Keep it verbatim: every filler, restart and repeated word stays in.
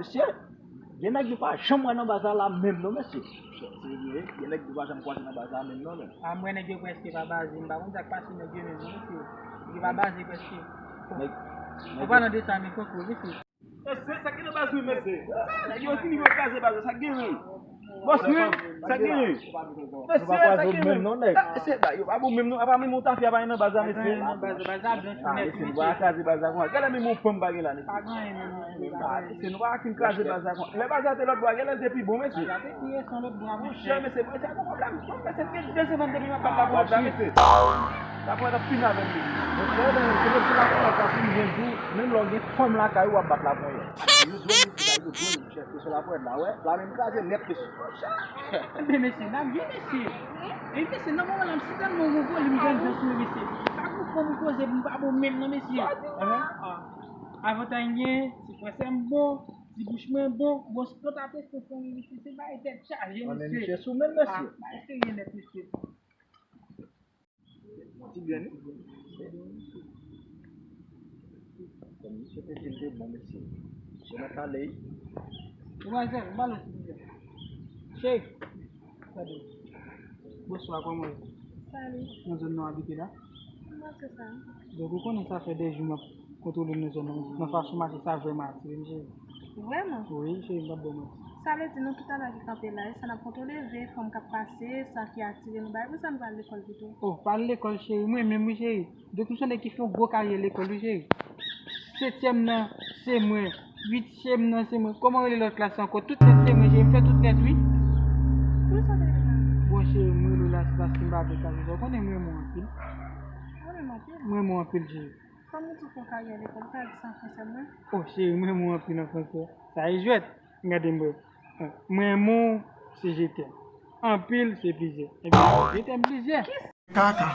Mesye, gen nèg nou pa janm wè nan baz la menm non, mesye. Se vre, gen nèg nou pa janm kwaze nan baz la menm non, men. A, mwen nèg yo prèske pa baze, m pa konn sa k pase nèg yo menm non, mesye. Nèg yo pa baze prèske. An palan de sa, men kòkò, mesye. Mesye, sa ki nan baz nou, mesye? Nèg yo fini pou yo kraze baz la, sa k genyen? Bòs mwen, sa k genyen? Mesye, sa k genyen? Mesye, ba, yo pa bon menm non, apa menm yon tafya pa gen nan baz la, mesye. Baz la blanch nèt, mesye. Nou pa kraze baz la konsa. Gade menm yon fanm pa gen la, mesye. Pa gen anyen menm, mesye. Mesye, nou pa fin kraze baz la konsa. Lè baz la te lòt bò a, genlè l te pi bon, mesye. Baz la te pi resan lòt bò a, monchè. Monchè, mesye, mwen se yon pwoblèm. Mesye, gen de semèn depi m ap bat la konsa, mesye. Sa pral ap fini avè m, mesye. Mesye, se mesye la konsa, sa fini gen jou, menm lè w gen fanm lakay ou, w ap bat la konsa. Yo jwenn, yo jwenn, yo jwenn, monchè, se sou la pwèt la, wè. La menm kraze nèt, mesye. Enben, mesye, n ap jwe, mesye. E, mesye, nan moman la, m si tèlman gwo volim grandyans mwen, mesye. Pa gwo fanm ou poze pou m pa bon menm non, mesye. Avantaj m gen, ti fransè m bon, ti bouch mwen bon, bon, si nou ta teste fanmi, mesye, se bagay tèt chaje, mesye. Mesye sou menm, mesye. Bagay serye nèt, mesye. Ti byen, wi. Kòm misye te di l te bon, mesye. Misye nan pale, wi. Demwazèl, m pale w, silvouplè. Cheri, gade. Bonswa, kòman w ye? Salut. Nan zòn nan w abite la? Mwen se sa. Donk, ou konnen sa fè de jou m ap kontwole nan zòn nan. Nan fason w mache, sa vrèman atire m, cheri. Vrèman? Wi, cheri, m p ap ba w manti. Sa vle di nou tout ala ki kanpe la, e sa n ap kontwole, veye fanm k ap pase, sa ki atire nou, bagay pou sa nou pa al lekòl pito. Oh, pa al lekòl, cheri, mwen menm, wi, cheri. Donk, m se yon nèg ki fè yon gwo karyè lekòl, wi, cheri. Setyèm nan, se mwen. Uityèm nan, se mwen. Kòman rele lòt klas la ankò? Tout nèt, se mwen, cheri. M fè tout nèt, wi. Poukisa w te rele sa? Bon, cheri, m rele w la, se paske m pa vle kache sa. Ou konnen m renmen w anpil. Ou renmen m anpil? M renmen w anpil, cheri. Kòm ou di w fè yon karyè lekòl, ou ka di sa an fransè mwen? Oh, cheri, m renmen w anpil an fransè. Sa e jwèt. Gade m byen. Mwen renmen w, se je t'aime. Anpil, se plizyè. Ebyen, je t'aime plizyè. Kaka.